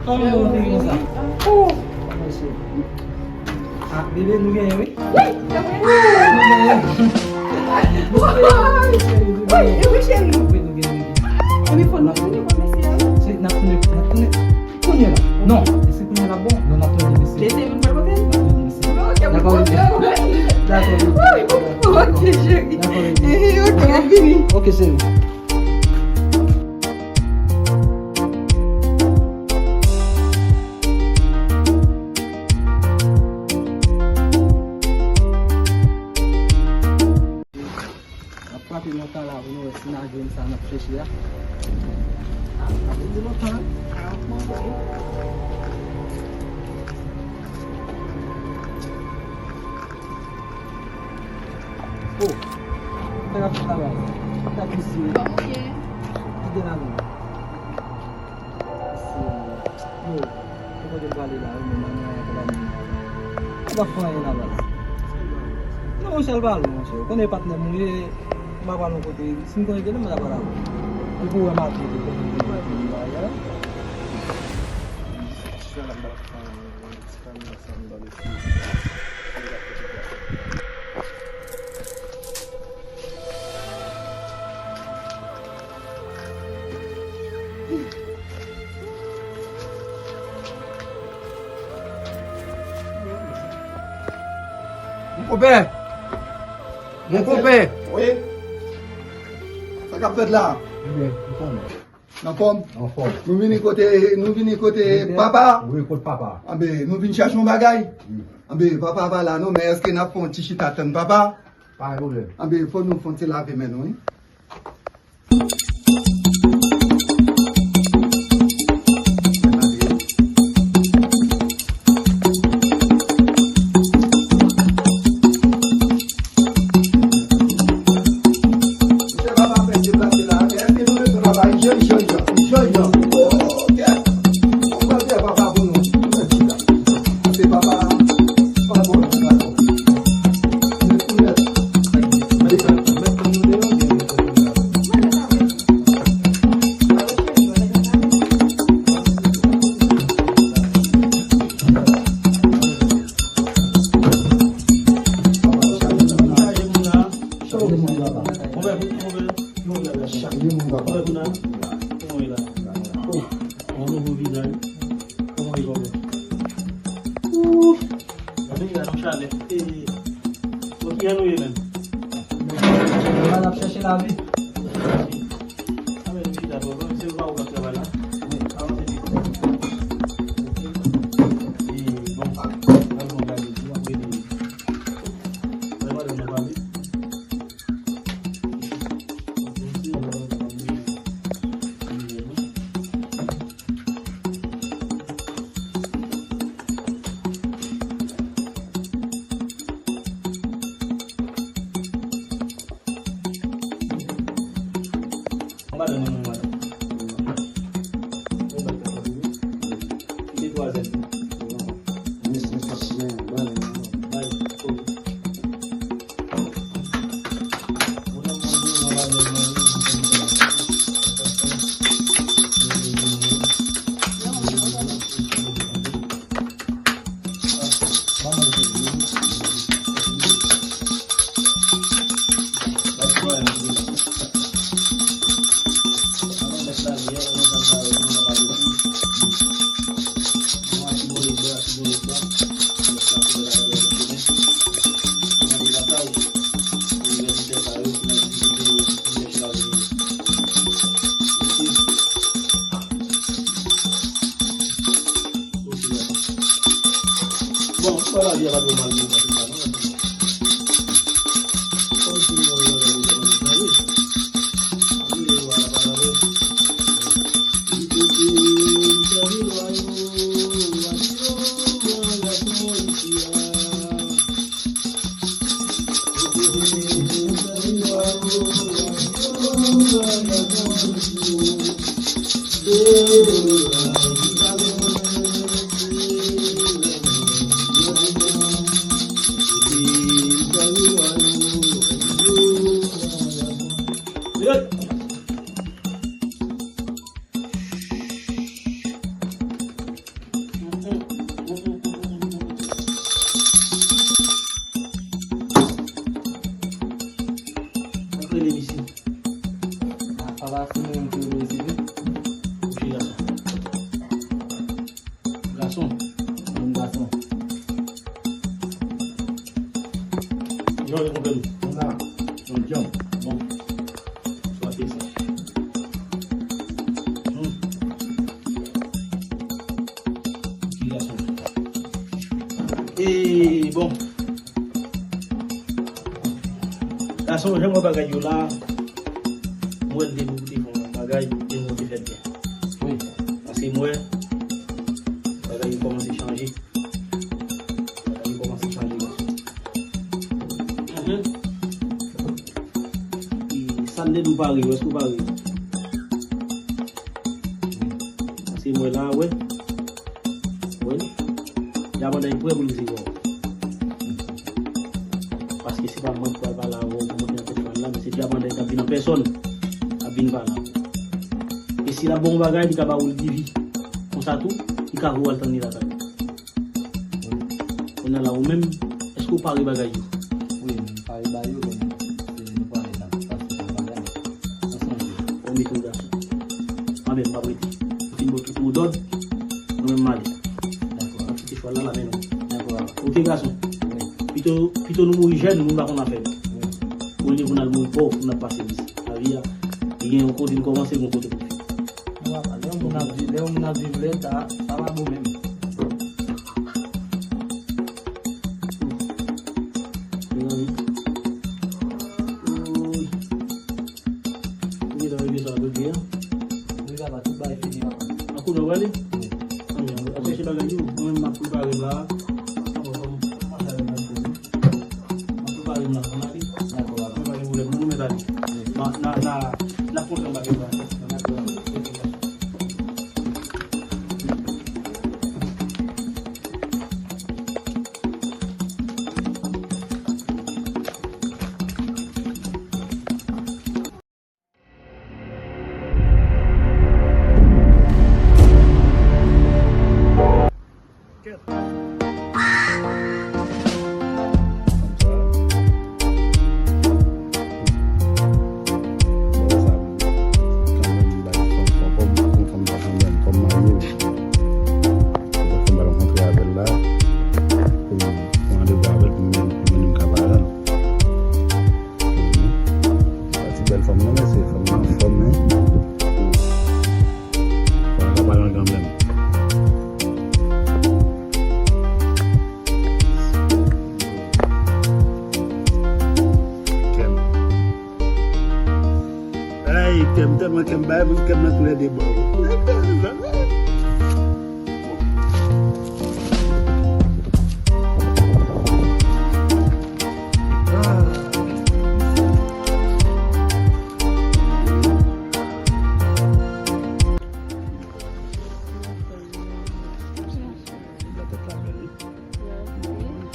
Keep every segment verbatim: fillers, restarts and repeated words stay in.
Kòman nou te konsa? Oh! Ah, bebe, nou genyen, wi. Wi, se vre. Nou genyen. Wi, wi, cheri. Wi, nou genyen, wi. Epi fò nou tounen, fò mesye a. Se, n ap tounen, n ap tounen. Kounye la. Non, e se kounye la, bon. Non, n ap tounen, mesye. Mesye vin bò kote l? N ap tounen, mesye. Ok, dakò, ok. Dakò, ok. Ok, cheri. Dakò, ok. Eh, ok, m ap vini. Ok, cheri. N ap frape lontan la pou nou wè si n a jwenn sa n ap chèche a. Ah, frape lontan. Ah, mwen wè. Oh, sa k ap fèt la baz? Sa k ap fèt? Kòman w ye? Kite la menm. Mèsi. Yo, se kote m prale la, wi, men manman an konpani m nan. Ou pa fè anyen la baz. Non, monchè, l pa lwen, monchè. Ou konnen patnè m ou ye, m pa pral yon kote. Si m konnen gen lè, m ta pral avè w. Ou pou wè m ap vin, ou konnen m gen lè, ya. Mon konpè! Mon konpè! Wi. Sa k ap fèt la? Ebyen, m konnen. Anfòm? Anfòm. Nou vini kote, nou vini kote papa? Wi, kot papa. Anben, nou vin chache yon bagay? Wi. Anben, papa pa la non, men èske n ap fè yon ti chita tann papa? Pa gen pwoblèm. Anben, fò nou fè yon ti lave men nou, wi. Misye papa fè deplase la, èske nou bezwen papa? Jèn, jèn jan, jèn jan. Ok. Ou pral fè papa pou nou. Nou mèt chita. Se papa, pa bon, dakò. Mèt pou mèt. Mèt pou mèt. Chaje moun la. Chaje moun la. Konbyen, konbyen? Chaje moun la. Konbyen moun la? Kòman w ye la? Oh, yon nouvo vizaj. Kòman w ye, kòman? Ooh. Gade la nan chalè. Eh. Bon, ki jan nou ye menm? N ap chèche lavi. Ah, men, vizaj, bon, se pa ou k ap travay la. Avanse vit. Eh, bon, al bon gade, di, apre li. Wè madanm nan pale. Anba dan men mwen, madanm. Mwen bat kaka pou li. Kite twazèm. Mwen se patnè, ban li. Bay, ok. Bon, ou wè lavi a pa twò mal pou ou, pa se sa non. Kòm si mwen wè lavi a pa twò mal pou mwen, wi. Anpil de lwa la pa lavi. Li kote m sèvi lwa yo, anpil lwa gason isi a. Jèn gason. Jan w ye, konpè m? Mwen la. Mwen djanm. Bon. Swa te sa. Hmm. Ti gason. E bon. Gason, jan m wè bagay yo la, m wè l te pou te fè yon bagay, e m wè te fè l byen. Wi. Paske m wè bagay yo kòmanse chanje. Bagay yo kòmanse chanje, gason. Mhm. E Sanded ou pare, èske w pare? Paske m wè la, wè. Wè. Dyamanday prè pou l resevwa w. Paske se pa mwen k pral pale avè w pou monte nan tèt chwal la, men se Dyamanday k ap vin an pèsòn, k ap vin pale avè w. E si l ap ba w yon bagay, li ka ba w l divi. Konsa tou, li ka voye w al tann li lakay ou. Kounye a la, ou menm, èske w pare bagay yo? Wi, m pare ba yo, men se nou pale la, paske se yon bagay, ansanm yo. Ou mete yon gason. Mwen menm, m ap rete. Ou fin ba w tout mo dòd, mwen menm, m ale. Dakò. M ap kite chwal la nan men nou. Dakò. Oke, gason. Wi. Pito, pito nou mouri jèn, nou pa konn afè nou. Wi. Olye pou n al mouri pòv, pou n ap pase mize. Lavi a, li gen yon kote l kòmanse, gen yon kote pou l fini. Lè yon moun ap viv, lè yon moun ap viv lè, sa, sa pa bon menm. Mezanmi. Ou gentan regle sa, regle a? Regle a, tout bagay fini, papa. An koulè w ale? Wi. Anben, ap chèche bagay yo. Mwen menm, m ap prepare m la. Anben, fò m, fò m pase avèk bagay yo. M ap prepare m la, ann ale. Dakò, papa. Pa gen pwoblèm, nou, nou mèt ale. Wi. N a, n a, n a, n ap kontre anba kèk bagay. Dakò, papa. Pati bèl fanm nan, mesye, fanm nan anfòm, men. Sa pa pale anglè menm. Kèm. Ay, kèm, tèlman kèm bay, moun kèm nan koulè de bò.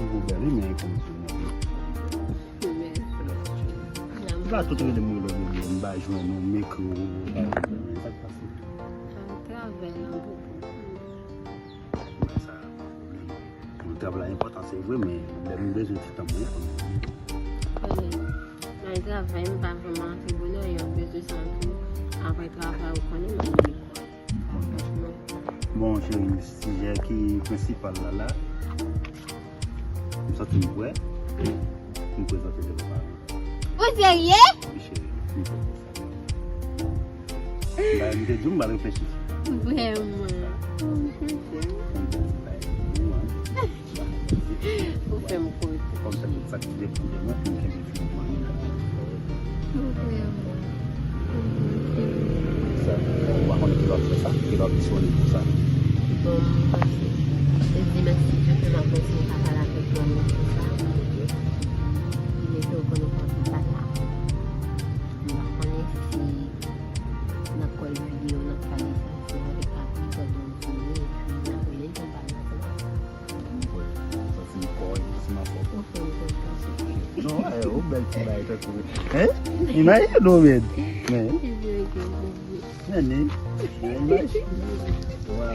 Toujou bèl, wi, men e konn sou mwen. Mèsi. M pa tout rele m rele w bebe, m pa jwenn ou, m ekri w, ou pa reponn mwen. Sa k pase? Ah, travay lan bokou. Sa pa pwoblèm. Bon, travay la enpòtan, se vre, men lè m bezwen ti tan mwen, fò m jwenn. Wi. Nan travay, m pa vrèman antre bonè, yon bezwen sa tou. Apre travay, ou konnen, m al lekòl. Bon, cheri, sijè ki prensipal la, la, m santi m prè. M prezante devan paran. Ou serye? Wi, cheri, m prezante sa. M te di w m pral reflechi. Vrèman. Ou fè m kontan. Kòm se tout sa ki depann de mwen pou m kenbe fi mwen. Ou vrèman. Sa, ou pa konnen kilè w ap fè sa, kilè w ap disponib pou sa. Bon, m panse, se di mèsi Dye ke m ap kontinye ka pale avèk manmi konsa. Li mete w konn ou pa vle pale avè m. M pa konnen si n ap kòl videyo, n ap pale sa ansanm avèk papi pandan w vini, epi n ap rele l pou n pale ansanm avè w. Mwen santi m kò, m santi m anfòm. Ou fè m kontan. Non, eh, ou bèl ti bagay tankou. Hein? Imajine w, men. Men. Men, men. Wow.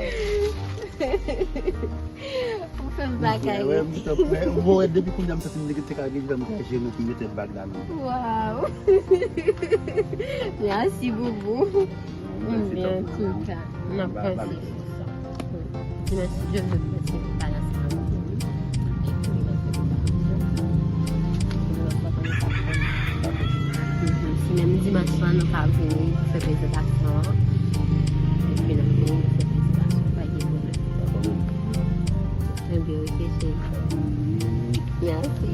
Ou fè m bagay. Mwen, mwen, mwen, mwen, depi kounye a, m santi m te ka gen lè m ka jere pou m mete bag la nan. Wow. Mèsi, boubou. Mèsi, antouka, n ap panse sou sa. Dimanch, jodi, mèsi pou bagay sa yo. Epi, nou fè preparasyon. Nou fè konn sa fè. Mhm. Si menm dimanch lan, nou ka vini pou fè prezantasyon an. Epi, n ap vini pou fè prezantasyon, pa gen pwoblèm. Ebyen, oke, cheri. Mèsi.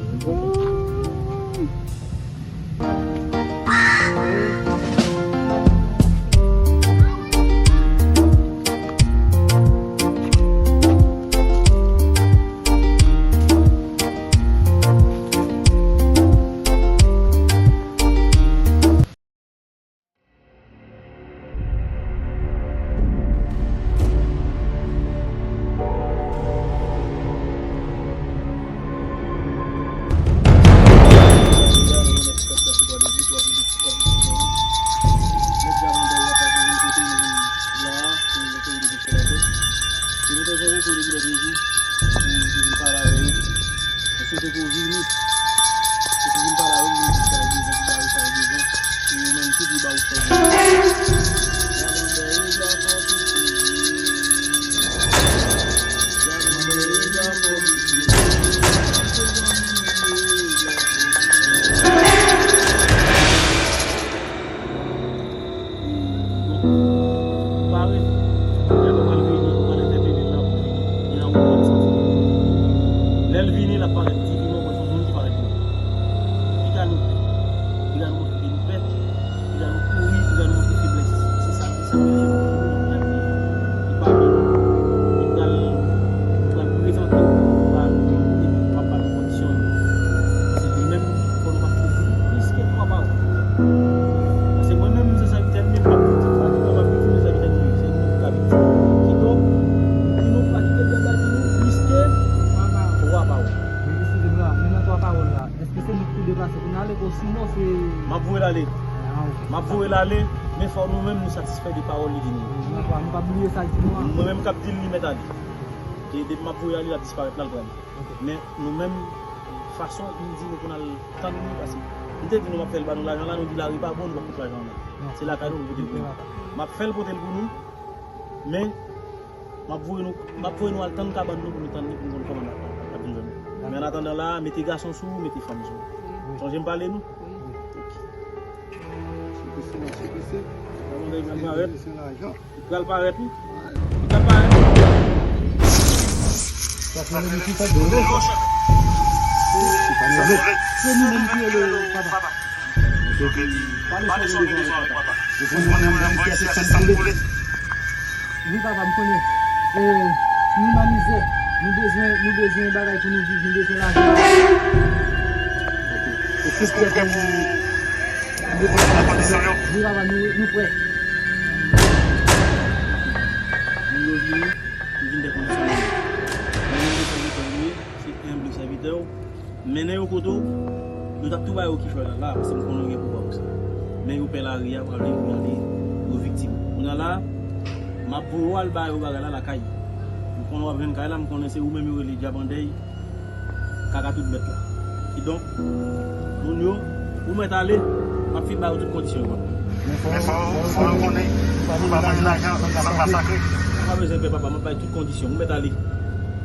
Yo te vin pale avè yo. Yo te vin pale avè yo, yo di sa yo bezwen, pou ba yo sa yo bezwen. E yo menm tou pou ba yo sa yo bezwen. Donk, ou pa ret. Lè nou pral vini, nou pral entèpele l la pou vini. Li nan wout l ap santi. Lè l vini, l ap parèt difiman, ou wè se yon moun ki parèt vini. Piga nou, piga nou montre ke nou pè, piga nou kouri, piga nou montre feblès. Se sa, se sa nou fè. Li pa vini. Li pral, li pral prezante w, pa nou, epi pa ba nou kondisyon yo. Paske li menm, fò nou pa kite li plis ke twa pawòl. Paske mwen menm, se sèvitè li, men m p ap viktim. Pa di mwen p ap viktim, se sèvitè li ye. Se li menm ki ka viktim. Kidonk, pou nou pa kite dyab la di nou plis ke twa pawòl. Men eskize m la, men nan twa pawòl la, èske se nou ki pou deplase pou n ale, osinon se... M ap voye l ale. Ah, ok. M ap voye l ale, men fò nou menm nou satisfè de pawòl li di nou. Nan twa, nou pa bliye sa l di nou an. Mwen menm k ap di l, li mèt ale. E depi m ap voye ale, l ap disparèt la, l prale. Ok. Men nou menm, fason li di nou pou n al tann li, paske li te di nou m ap fè l ba nou lajan la, nou di lari pa bon, nou p ap pot lajan an la. Non. Se lakay nou pou pote l pou nou. M ap fè l pote l pou nou, men m ap voye nou, m ap voye nou al tann kabann nou pou nou tann li, pou nou konn kòman n ap, n ap vin jwenn li. Men annatandan la, mete gason sou ou, mete fanm sou ou. Wi. Sonje m pale nou? Wi. Ok. Sou pise, mwen sou pise. Kabann nou pral parèt. Li pral parèt, wi. Li pral parèt. Se nou menm ki rele papa. Pale sou rezo an, papa. Wi, papa, m konnen. E, nou nan mizè. Nou bezwen, nou bezwen bagay pou nou viv, nou bezwen lajan. Èske w prè pou... Wi, papa, nou, nou prè. Moun yo vini, nou vin dèkondisyone. Moun yo vin sèvi kò yo, se enb sèvitè w. Mennen yo kote w, yo t ap tou ba yo kichòy la, la, paske m konnen yo gen pouvwa pou sa. Men yo pè lari a, pral vin pou y ale, yo viktim. Kounye a la, m ap voye w al ba yo bagay la lakay. M konnen w ap jwenn kay la, m konnen se ou menm yo rele dyab an dèy. Kaka tout bèt la. Kidonk, moun yo, ou mèt ale, m ap fin ba yo tout kondisyon yo, papa. Men fò, fò yo konnen, nou pa manje lajan, sa pa sakre. Ou pa bezwen pè, papa, m ap bay tout kondisyon. Ou mèt ale.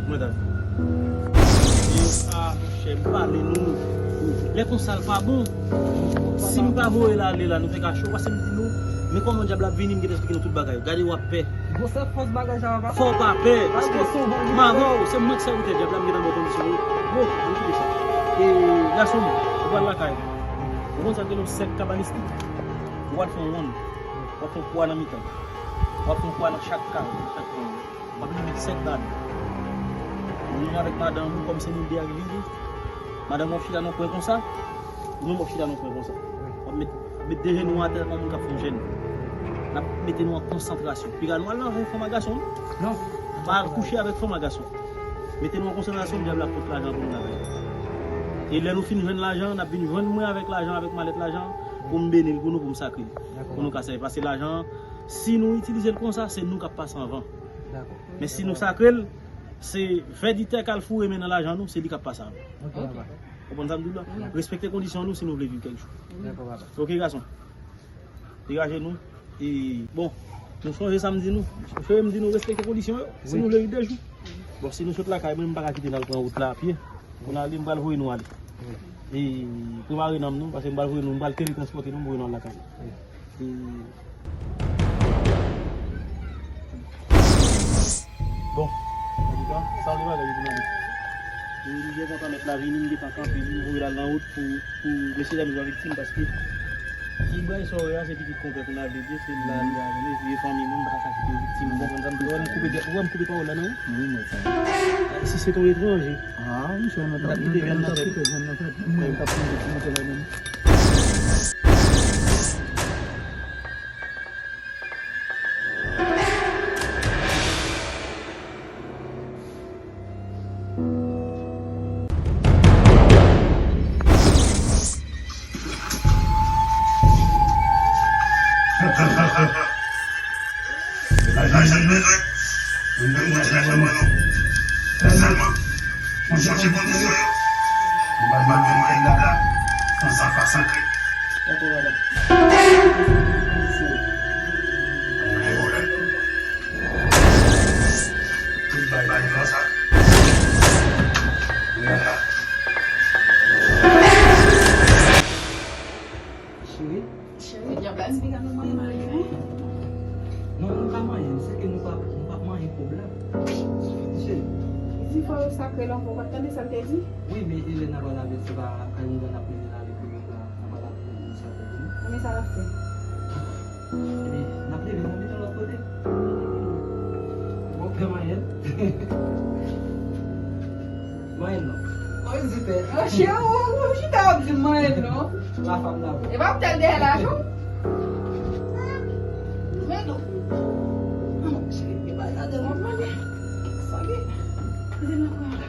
Ou mèt ale. E, a, monchè, m pale nou. Lè konsa l pa bon. Si m pa voye l ale la, nou te ka cho, paske m di nou, men kòman dyab la ap vini, m gentan eksplike nou tout bagay. Gade w ap pè. Gwosè fòs bagay sa, papa. Fò w pa pè, paske m avè w, se mwen k sèvitè dyab la, m gentan ba w kondisyon yo. Bon, ann kite sa. E, gason m, ou pral lakay ou. Ou konn sa k rele yon sèk kabanistik? Ou pral fè yon wonn. W ap fè yon kwa nan mitan. W ap fè yon kwa nan chak kay, nan chak kwen. W ap met sèk ladan. Ou menm avèk madanm ou, kòm se nou de ak li, madanm ou ap chita nan kwen konsa, ou menm w ap chita nan kwen konsa. W ap met, met de jenou atè kòm moun k ap fè yon jèn. N ap mete nou an konsantrasyon. Piga nou al nan fanm ak gason, wi. Non. Pa al kouche avèk fanm ak gason. Mete nou an konsantrasyon, dyab la pot lajan pou nou lakay. E lè nou fin jwenn lajan, n ap vin jwenn mwen avèk lajan, avèk malèt lajan, pou m beni l pou nou, pou m sakre l. Pou nou ka sèvi. Paske lajan an, si nou itilize l konsa, se nou k ap pase anvan. Men si nou sakre l, se vèditè k al foure men nan lajan nou, se li k ap pase anvan. Ou konprann sa m di w la? Respekte kondisyon nou si nou vle viv kèk jou. Ok, gason. Degaje nou. E, bon, Nou sonje sa m di nou. Sonje m di nou respekte kondisyon yo. Si nou vle viv de jou. Bon, si nou sot lakay mwen, m pa ka kite n al pran wout la a pye. Pou n ale, m pral voye nou ale. E prepare nanm nou, paske m pral voye nou, m pral teletranspòte nou, m voye nou al lakay. E bon, antouka, sa vle bagay yo pou n ale. E m gen kontan mèt la vini, m gentan kanpe li, m voye l al nan wout pou, pou mesye dam yo pa viktim, paske ti bagay sa yo ye a, se pitit konpè pou n ale, se la li a, vye fanmi mwen, m pa ka kite yo viktim, ou konprann sa m di w, m koupe, ou wè m koupe pawòl la, non? Wi, mwen sa. Si se t on etranje, ah, misye, nou t ap kite vyann nan tèt. Mwen, m t ap pran ti moto la menm. Mwen chèche kondisyon yo. Mwen pa mande mwen la, nan sa pa santre. Mwen vle vòlè. Tout bay bay nan sa. Mwen la. Cheri. Cheri, dyab la di piga nou manyen mari, hein? Non, nou ka manyen, se ke nou pa, nou pa manyen kòb la. Cheri. Li di fò yo sakre l ankò, ou pa t tande sa l te di? Wi, men Elena pa lave, se pa kay yon grann ap mennen l ale pou yon grann ap al ap mennen sa pou li. Konbyen sa l ap fè? Epi, n ap leve, n ap mete l lòt kote. Bon, fè manyen l. Manyen l non. Kòm di pè. Cheri, ou, ou chita w ap di m manyen l non. La femme d'abord. E pa pou tèl dèyè lajan. Men non. Non, cheri, e pa gade mwen, mwen. Sa gen. Di mwen pran la.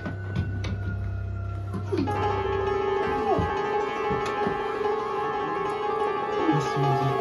Mèsi, Bondye.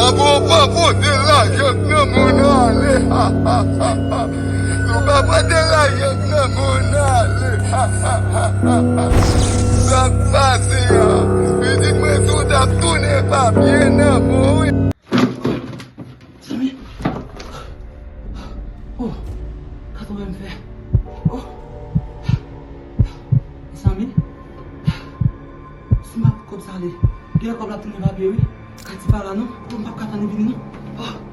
Apo, apo, de lajan nan moun ale. Nou pa pran de lajan nan moun ale. Sa k pase a? Pitit mwen tou t ap tounen papye nan men w. Mezanmi. Oh, gade kòman m fè. Oh. Mezanmi. Si m pa fout kòb sa ale, gen kòb la tounen papye wi. Kati pa la non. Oh, m p ap ka tann li vini non. Oh.